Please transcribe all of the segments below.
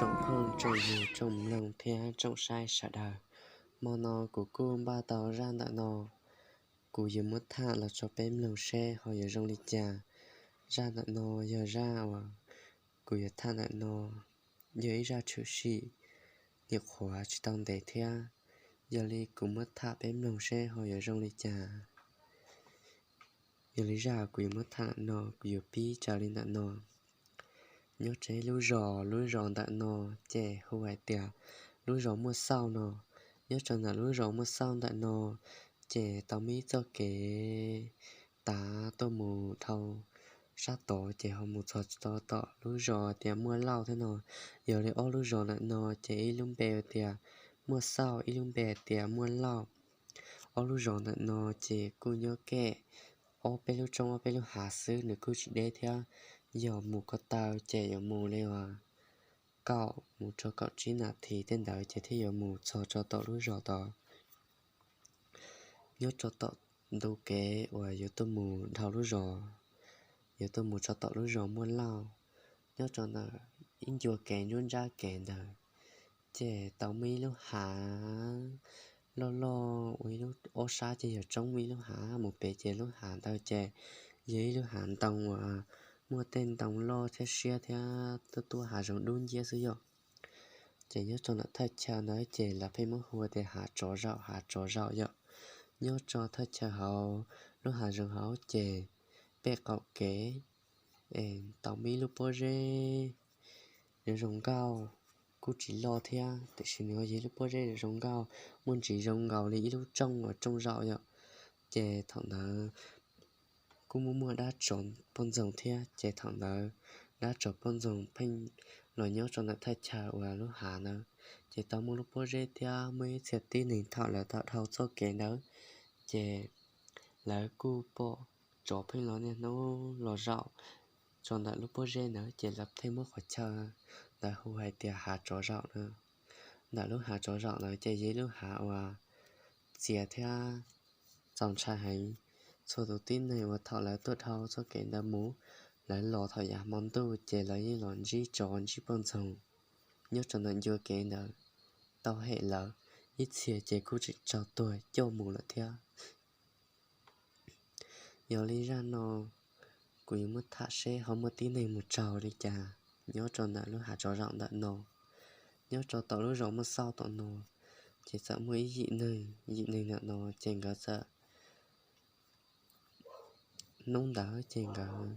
Tsoom phooj tsoom ywg tsoom mloog thiab tsoom saib sawv daws, hmo no kuv kuj npaj tau zaj ntawm no, kuv yuav muab tham los rau peb mloog seb ho yuav zoo li cas. Zaj ntawm no yog zaj uas kuv yuav tham ntawm no yog ib zaj tshwm sim nyuam qhuav tsis tau ntev thiab, yog li kuv muab tham peb mloog seb ho yuav zoo li cas. Yog li zaj kuv yuav muab tham ntawm no kuv yuav pib raws li ntawm no. Nyob rau lub zos, lub zos ntawm no ces hu hais tias lub zos Muaj Xauj no. Nyob rau ntawm lub zos Muaj Xauj ntawm no ces tau muaj ib txoj kev tav tuaj mus dhau sab tod ces ho mus txog tom lub zos tias Muaj Lauj thiab no. Yog li ob lub zos ntawm no ces ib lub npe tias Muaj Xauj, ib lub npe tias Muaj Lauj. Ob lub zos ntawm no ces kuj nyob kem ob peb lub roob ob peb lub hav xwb, nws kuj tsis deb thiab. Yog mus ko taw ces yuav mus li uas kaum mus rau kaum tsib nas this tej ntawd ces thiaj yuav mus txog rau tom lub zos tod. Nyob rau tom ntu kev uas yuav tuaj mus dhau lub zos, yuav tuaj mus rau tom lub zos Muaj Lauj, nyob rau ntawm ib ncua kev nruab nrab kev ntawd ces tau muaj ib lub hav loj loj ua ib lub, ob sab ces yog roob, muaj ib lub hav mus pem ces lub hav ntawd ces yog ib lub hav ntoo uas muaj tej ntoo loj thiab siab thiab tuaj tuaj hav zoov dub nciab xwb yom. Ces nyob rau ntawm thaj chaw ntawd ces lawv pheej muab hu tias Hav Tsov Zaum, Hav Tsov Zaum yom. Nyob rau thaj chaw hauv lub hav zoov hauv ces pem qaum kev tau muaj ib lub pob zeb zoo nkauj, kuj tsis loj thiab tiam sis nws yog ib lub pob zeb zoo nkauj, muaj ntsis zoo nkaus li ib lub rooj uas rooj zaum yom. Ces thaum ntawd kuj muaj muaj dab tsov poj ntxoog thiab, ces thaum ntawd dab tsov poj ntxoog pheej los nyob rau ntawm thaj chaw uas lub hav ntawd. Ces tau muaj lub pob zeb thiab muaj ib txhia tib neeg thaum lawv tau dhau txoj kev ntawd, ces lawv kuj pom tsov pheej los niaj hnub los zaum rau ntawm lub pob zeb ntawd, ces lawv thiaj muab qhov chaw ntawd hu hais tias Hav Tsov Zaum na. Ntawm lub Hav Tsov Zaum ntawd ces yog ib lub hav uas txias thiab txaus ntshai heev. Txhua tus tib neeg uas thaum lawv tuaj dhau txoj kev ntawd mus, lawv los thaum yav hmo ntuj ces lawv yeej los ntsib tsov ntsib poj ntxoog nyob rau ntawm ncua kev ntawd tau hem lawv, ib txhia ces kuj tseem raug tuag coj mus lawm thiab. Yog li zaj no kuv yuav muab tham seb ho muaj tib neeg mus raug li cas nyob rau ntawm lub Hav Tsov Zaum ntawm no. Nyob rau tom lub zos Muaj Xauj tom no, ces txawm muaj ib yim neeg, yim neeg ntawm no ces nkawd txawm, hnub ntawd ces nkawd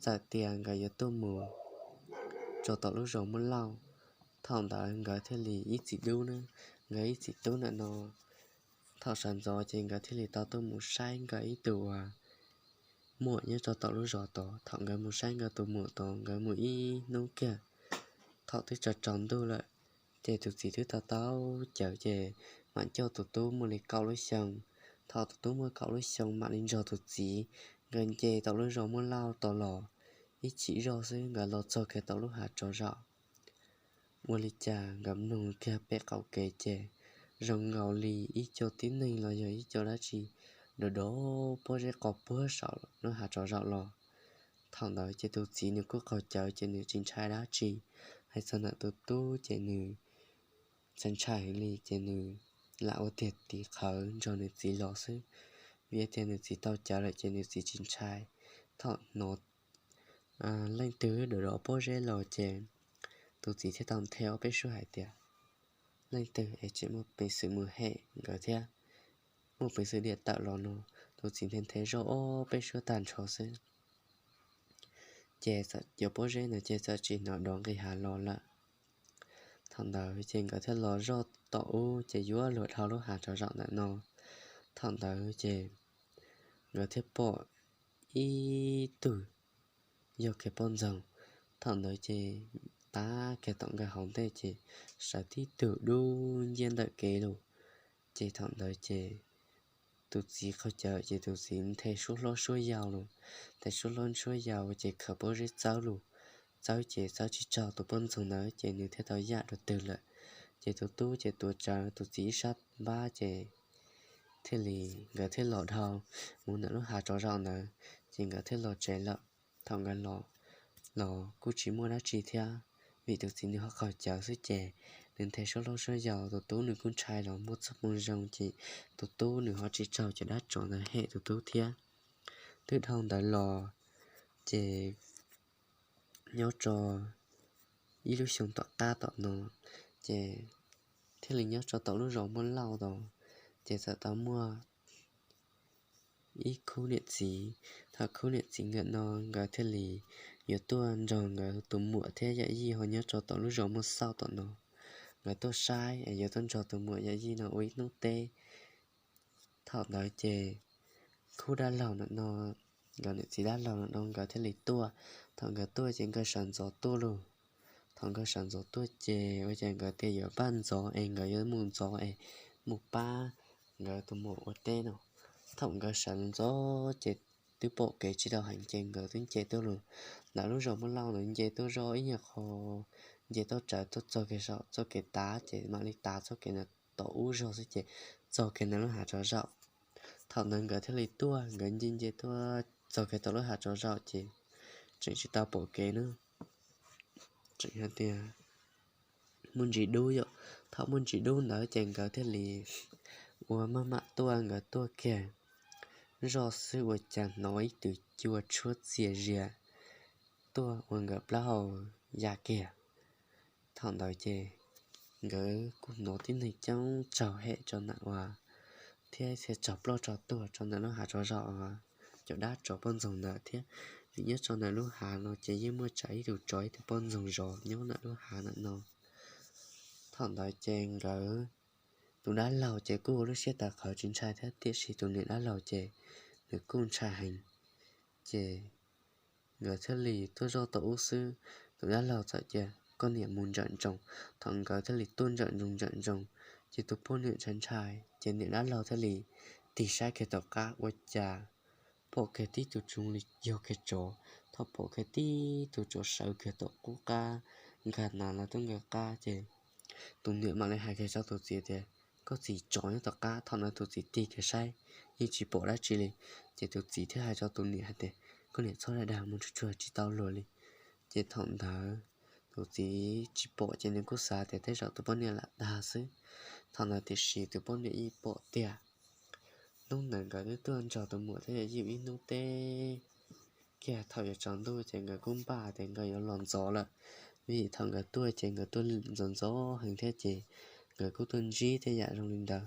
txawm tias nkawd yuav tuaj mus rau tom lub zos Muaj Lauj. Thaum ntawd nkawd thiaj li ib txiv tub na, nkawd ib txiv tub ntawm no, thaum sawv ntxov ces nkawd thiaj li tau tuaj mus saib nkawd ib tug uas muam nyob rau tom lub zos tod. Thaum nkawd mus saib nkawd tus muam tod, nkawd mus ib hnub kiag, thaum twb tsaus tsaus ntuj lawm, ces tus txiv twb tau taub cawv ces mam coj tus tub muaj li kaum lub xyoo. Thaum tus tub muaj kaum lub xyoo mam li nrog tus txiv nkawd nce tom lub zos Muaj Lauj tod los ib chim zoj xwb nkawd los txog kiag tom lub Hav Tsov Zaum. Ua li cas nkawd mloog kiag pem qaum kev ces zoo nkaus li ib co tib neeg los yog ib co dab tsi dov dov pob zeb qos puag saum lub Hav Tsov Zaum los. Thaum ntawd ces tus txiv nws kuj qaug cawv ces nws tsis ntshai dab tsi. Hais txog ntawm tus tub ces nws txawm ntshai heev li ces nws lam ua tiag tiv qhawv nrog nws txiv los xwb, vim tias nws txiv tau cawv lawm ces nws txiv tsis ntshai. Thaum hnov leej twg dov dov pob zeb los ces tus txiv thiaj tau nthe ob peb suab hais tias, leej twg es tseem muaj peev xwm mus hem nkawd thiab muaj peev xwm diam tawm los no. Tus txiv nthe nthe zoj ob peb suab tag nrho xwb, ces txawm cov pob zeb ntawd ces txawm tsis hnov dov nqis hav los lawm. Thaum ntawd ces nkawd thiaj los zoj tom ub ces yuav luag dhau lub Hav Tsov Zaum ntawm no. Thaum ntawd ces nkawd thiaj pom ib tug yog kiag poj ntxoog. Thaum ntawd ces tab kiag tom nkawd hauv ntej ces sawv tib tug dub nciab ntawm kev lug. Ces thaum ntawd ces tus txiv qaug cawv ces tus txiv nthe suab hlob suab yau lug, nthe suab hlob suab yau ces khaws pob zeb txawb lug, txawb ces txawb tsis raug tus poj ntxoog ntawd ces nws thiaj tau yaj rau twg lawm. Ces tus tub ces tuav tsawv tus txiv ib sab npab ces thiaj li nkawd thiaj los dhau mus ntawm lub Hav Tsov Zaum ntawd, ces nkawd thiaj los tsev lawm. Thaum nkawd los, los kuj tsis muaj dab tsi thiab, vim tus txiv nws ho qaug cawv xwb ces nws nthe suab laub suab yaus, tus tub nws kuj ntshai los muaj txoj moo zoo ces tus tub nws ho tsis tsaug cov dab tsov ntawd hem tus tub thiab. Twb dhau ntawd los ces nyob tso ib lub xyoo tom qab tom no ces thiaj li nyob tso tom lub zos Muaj Lauj tod, ces txawm tau muaj ib khub niam txiv. Thaum khub niam txiv nkawd no nkawd thiaj li yuav tuaj nrog nkawd tus muam thiab yawm yij ho nyob tso tom lub zos Muaj Xauj tom no. Nkawd tuaj saib es yuav tuaj nrog tus muam yawm yij no ua ib hnub teb. Thaum ntawd ces khub dab laug ntawm no, nkawd niam txiv dab laug ntawm no nkawd thiaj li tuaj. Thaum nkawd tuaj ces nkawd sawv ntxov tuaj lauj. Thaum nkawd sawv ntxov tuaj ces ua cas nkawd tias yuav npaj ntxov es nkawd yuav mus ntxov es mus pab nkawd tus muam ua teb no. Thaum nkawd sawv ntxov ces twb pom kev tsis tau heev ces nkawd twb nce tuaj los ntawm lub zos Muaj Lauj ntawd, nce tuaj zoj ib nyuag qho, nce tuaj tsaws tuaj txog kiag saum txoj kev tav ces mam li tav txoj kev ntawd tom ub zog xwb ces txog kiag ntawm lub hav tsov zaum. Thaum ntawd nkawd thiaj li tuaj, nkawd nce nce tuaj txog kiag tom lub hav tsov zaum ces tseem tsis tau pom kev na, tseem hais tias muaj ntsis dub yom. Thaum muaj ntsis dub ntawd ces nkawd thiaj li ua maj mam tuaj, nkawd tuaj kiag zoj xwb ua cas hnov ib tus cua tshuab txias zias tuaj ua nkawd plaub hau ya kiag. Thaum ntawd ces nkawd kuj hnov tib neeg coob tsaug hem tso ntawm ua thiab txhia tsaug ploj tsaug tuag tso ntawm lub hav tsov zaum uas cov dab tsov poj ntxoog ntawd thiab, vim nyob tso ntawm lub hav no ces yeej muaj tsam ib tug tsov ib tug poj ntxoog zov nyob ntawm lub hav ntawm no. Thaum ntawd ces nkawd tus dab laug ces kuj ua lub siab tawv qhawv tsis ntshai thiab, tiam sis tus niam dab laug ces nws kuj ntshai heev. Ces nkawd thiaj li tuaj zoj tau ub xwb, tus dab laug txawm tias koj niam mus ntsawm ntsoov. Thaum nkawd thiaj li tuaj ntsawm ntsoov ntsawm ntsoov, ces tus poj niam ntshai ntshai ces niam dab laug thiaj li tig saib kiag tom qab ua cas pom kiag tib tug tsoos li yog kiag tsov. Thaum pom kiag tib tug tsov sawv kiag tom qub qab, nkag nas los tuaj nkawd qab ces tus niam mam li hais kiag rau tus txiv tias koj txiv, tsov nyob tom qab. Thaum ntawd tus txiv tig kiag saib yeej tsis pom dab tsi li, ces tus txiv thiaj hais rau tus niam hais tias koj niam txhob dag dag, mus tsuag tsuag tsis tau luag li. Ces thaum ntawd tus txiv tsis pom ces nws kuj xav tias tej zaum tus poj niam lam dag xwb. Thaum ntawd tiam sis tus poj niam yeej pom tiag. Hnub ntawd nkawd twb tuaj nrog tus muam thiab yawm yij ib hnub teb kiag, thaum yuav tsaus ntuj ces nkawd kuj npaj tias nkawd yuav los ntxov lawm, vim thaum nkawd tuaj ces nkawd tuaj ntxov ntxov heev thiab ces nkawd kuj tuaj ntsib thiab yam zoo li ntawd.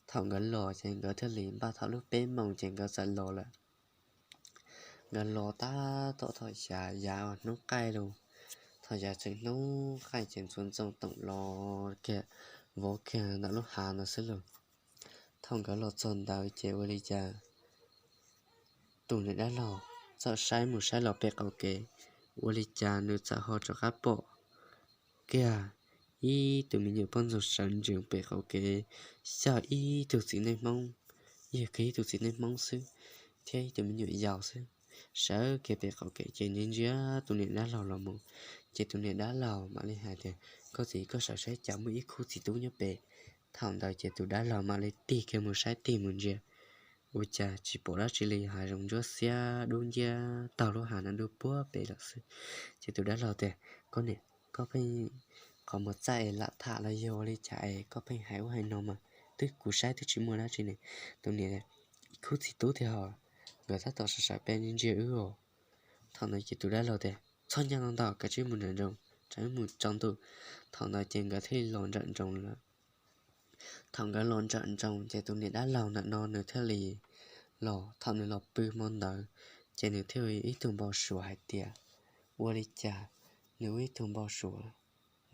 Thaum nkawd los ces nkawd thiaj li npaj thaum lub peb moos ces nkawd txawm los lawm. Nkawd los tab tom thaum xya yav hnub qaij los, thaum yav tseem hnub qaij ces ntxuav ntxoo toom los kiag, vov kiag ntawm lub hav ntawd xwb los. Thaum nkawd los txog ntawd ces ua li cas tus niam dab laug txawm saib mus saib los pem qaum kev, ua li cas nws txawm ho rov qab pom kiag ib tug me nyuam poj ntxoog sawv ntsees pem qaum kev, xyaj ib tug txiv neej Hmoob, yog kiag ib tug txiv neej Hmoob xwb, thiab ib tug me nyuam yaus xwb, sawv kiag pem qaum kev ces ntsia ntsia tus niam dab laug los mus. Ces tus niam dab laug mam li hais tias koj txiv, koj sawv saib cas muaj ib khub txiv tub nyob pem. Thaum ntawd ces tus dab laug mam li tig kiag mus saib tig mus ntsia, ua cas tsis pom dab tsi li, hav zoov ntsuab xiab dub nciab taug lub hav no dub puag pem lawm xwb. Ces tus dab laug tias koj niam, koj pheej qhov muag txaij es lam tham los yog ua li cas es koj pheej hais ub hais no mas twb kuv saib twb tsis muaj dab tsi ne. Tus niam, ib khub txiv tub thiab ho, nkawd tab tom sawv sawv pem ntsia wb os. Thaum ntawd ces tus dab laug tias txhob nyob no ntag, kav tsij mus nrawm ntsoov, tsam wb mus tsaus ntuj. Thaum ntawd ces nkawd thiaj li los nrawm ntsoov lawm. Thaum nkawd los nrawm ntsoov ces tus niam dab laug ntawm no nws thiaj li los, thaum nws los pw hmo ntawd ces nws thiaj ua ib tug npau suav hais tias ua li cas nws ua ib tug npau suav,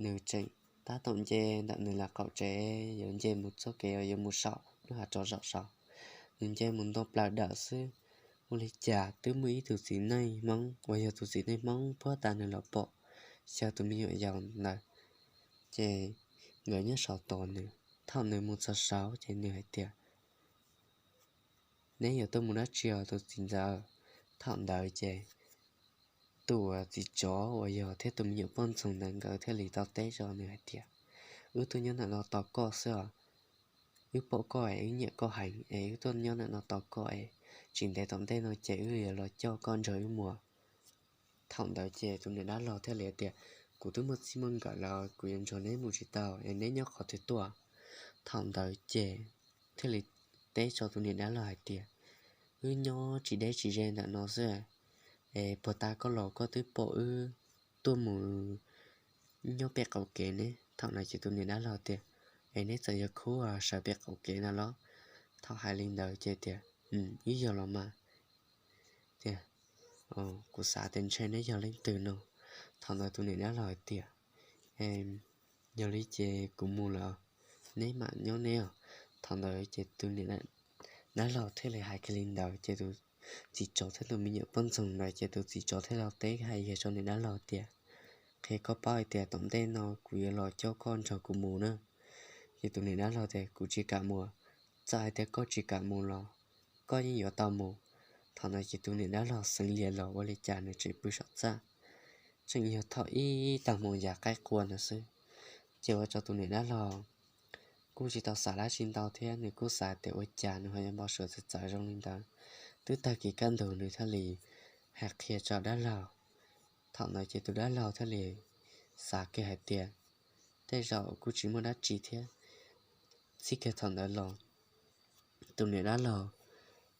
nws tseem tab tom nce ntawm nws lawv qaum tsev yuav nce mus txoj kev uas yuav mus saum lub hav tsov zaum saud. Nws nce mus nto plaws dawm xwb, ua li cas twb muaj ib tug txiv neej Hmoob uas yog tus txiv neej Hmoob puag ta nws los pom, xyov tus me nyuam yaus ntawd. Ces nkawd nyob saud tos nws. Thaum nws mus txog saud ces nws hais tias neb yuav tuaj mus dab tsi os tus txiv ntxawm? Thaum ntawd ces tus txiv tsov uas yog thiab tus me nyuam poj ntxoog ntawd nkawd thiaj li tau teb rau nws hais tias wb tuaj nyob ntawm no tos koj xwb os. Wb pom koj es wb nyiam koj heev es wb tuaj nyob ntawm no tos koj es tsis ntev tom ntej no ces wb yuav los coj koj nrog wb mus. Thaum ntawd ces tus niam dab laug thiaj li tias kuv twb muaj txij muaj nkawm los kuv yuav ntsuag neb mus tsis tau es neb nyob qhov twg tuaj? Thaum ntawd ces thiaj li teb rau tus niam dab laug hais tias, wb nyob tsis deb tsis ze ntawm no xwb, es puag ta koj los koj twb pom wb tuaj mus nyob pem qaum kev ne. Thaum no ces tus niam dab laug tias, es neb txawm yog khub sawv pem qaum kev na los? Thaum hais li ntawd ces tias, wb yog los mas. Tias, kuv xav tias ntshe neb yog leej twg no. Thaum ntawd tus niam dab laug hais tias, yog li ces kuv mus lawm, neb mam nyob neb os. Thaum ntawd ces tus niam dab laug thiaj li hais kiag li ntawd ces tus txiv tsov thiab tus me nyuam poj ntxoog ntawd ces tus txiv tsov thiaj li teb hais kiag rau niam dab laug tias, qhia koj paub hais tias tom ntej no kuv yuav los coj koj nrog kuv mus na. Ces tus niam dab laug tias, kuv tsis kam mus. Txawm hais tias koj tsis kam mus los koj yeej yuav tau mus. Thaum no ces tus niam dab laug xeev lias los ua li cas nws tseem pw saum txaj, tseem yog thaum ib tag hmo yav qaib qua ntawd xwb. Ces ua rau tus niam dab laug kuj tsis tau xav dab tsi ntau thiab, nws kuj xav tias ua cas nws ho yuav npau suav txawv txawv zoo li ntawd. Twb tag kis kaj ntug nws thiaj li hais qhia rau dab laug. Thaum ntawd ces tus dab laug thiaj li xav kiag hais tias, tej zaum kuj tsis muaj dab tsi thiab. Txij kiag thaum ntawd los tus niam dab laug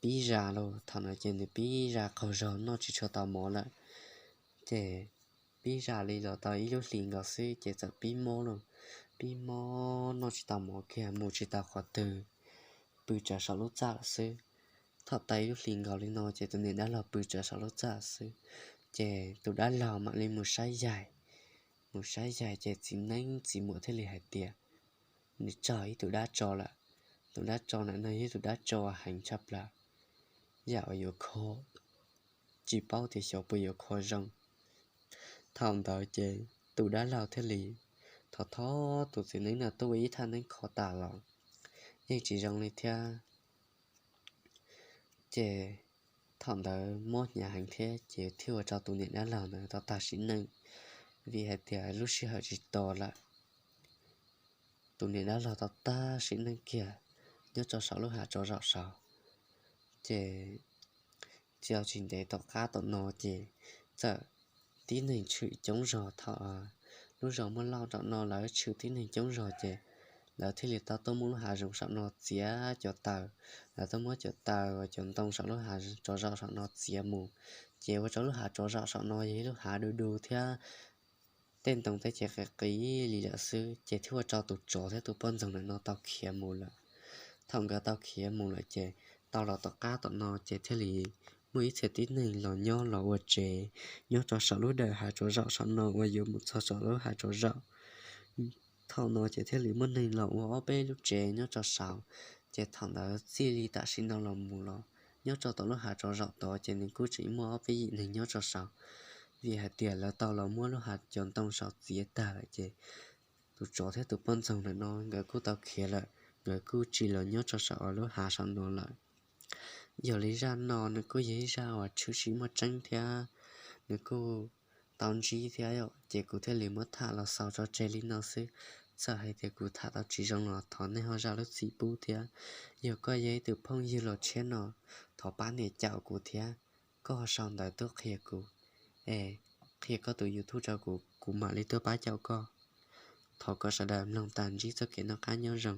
pib zas los, thaum ntawd ces nws pib zas qaug zog noj tsis tshua tau mov lawm. Ces pib zas li los tau ib lub hlis nkaus xwb ces txawm pib mob los, pib mob noj tsis tau mov kiag, mus tsis tau qhov twg, pw tsawv saum lub txaj lawm xwb. Thaum tau ib lub hlis nkaus li no ces tus niam dab laug pw tsawv saum lub txaj xwb, ces tus dab laug mam li mus saib yaig. Mus saib yaig ces txiv neeb txiv muam thiaj li hais tias, nws raug ib tug dab tso lawm. Tus dab tso ntawm no yog ib tug dab tso heev tshaj plaws, yam uas yuav kho, tsis paub tias xyov puas yuav kho zoo. Thaum ntawd ces tus dab laug thiaj li thov thov tus txiv neeb no tuaj ua ib thaj neeb kho tas los yeej tsis zoo li thiab. Ces thaum ntawd mob hnyav heev thiab ces thiaj ua rau tus niam dab laug ntawd tau tag sim neej, vim hais tias lub sij hawm tsis tos lawm. Tus niam dab laug tau tag sim neej kiag nyob rau saum lub hav tsov zaum saud. Ces tsis ntev tom qab tom no ces txawm tib neeg tshwm coob zog. Thaum lub zos Muaj Lauj tom no lawv tshwm tib neeg coob zog ces lawv thiaj li tau tuaj muab lub hav zoov saum no txiav cov taws. Lawv tuaj muab cov taws uas cov ntoo saum lub hav tsov zaum saum no txiav mus, ces ua rau lub hav tsov zaum saum no yog ib lub hav du du thiab tej ntoo tej ces qis qis li lawm xwb, ces thiaj ua rau tus tsov thiab tus poj ntxoog ntawm no tau khiav mus lawm. Thaum nkawd tau khiav mus lawm ces tau los tom qab tom no ces thiaj li muaj ib txhia tib neeg los nyob los ua tsev nyob rau saum lub dawm hav tsov zaum saum no uas yuav mus txog saum lub hav tsov zaum. Thaum no ces thiaj li muaj neeg los ua ob peb lub tsev nyob rau saud. Ces thaum ntawd txij li tam sim no los mus los nyob rau tom lub hav tsov zaum tod ces nws kuj tseem muaj ob peb yim neeg nyob rau saud, vim hais tias lawv tau los muab lub hav cov ntoo saud txiav tag lawm ces tus tsov thiab tus poj ntxoog ntawm no nkawd kuj tau khiav lawm, nkawd kuj tsis los nyob rau saum lub hav saum no lawm. Yog li zaj no nws kuj yog ib zaj uas tshwm sim muaj tseeb thiab nws kuj tau ntsib thiab, ces kuv thiaj li muab tham los xaus tso tseg li no xwb. Txawm hais tias kuv tham tau tsis zoo los thov nej ho zam lub txim pub thiab. Yog koj yog ib tug phooj ywg los tshiab no, thov pab nias caum kuv thiab. Koj ho sau ntawv tuaj qhia kuv, es qhia koj tus YouTube rau kuv, kuv mam li tuaj pab caum koj. Thov kom sawv daws mloog tas ntsib txoj kev noj qab nyob zoo.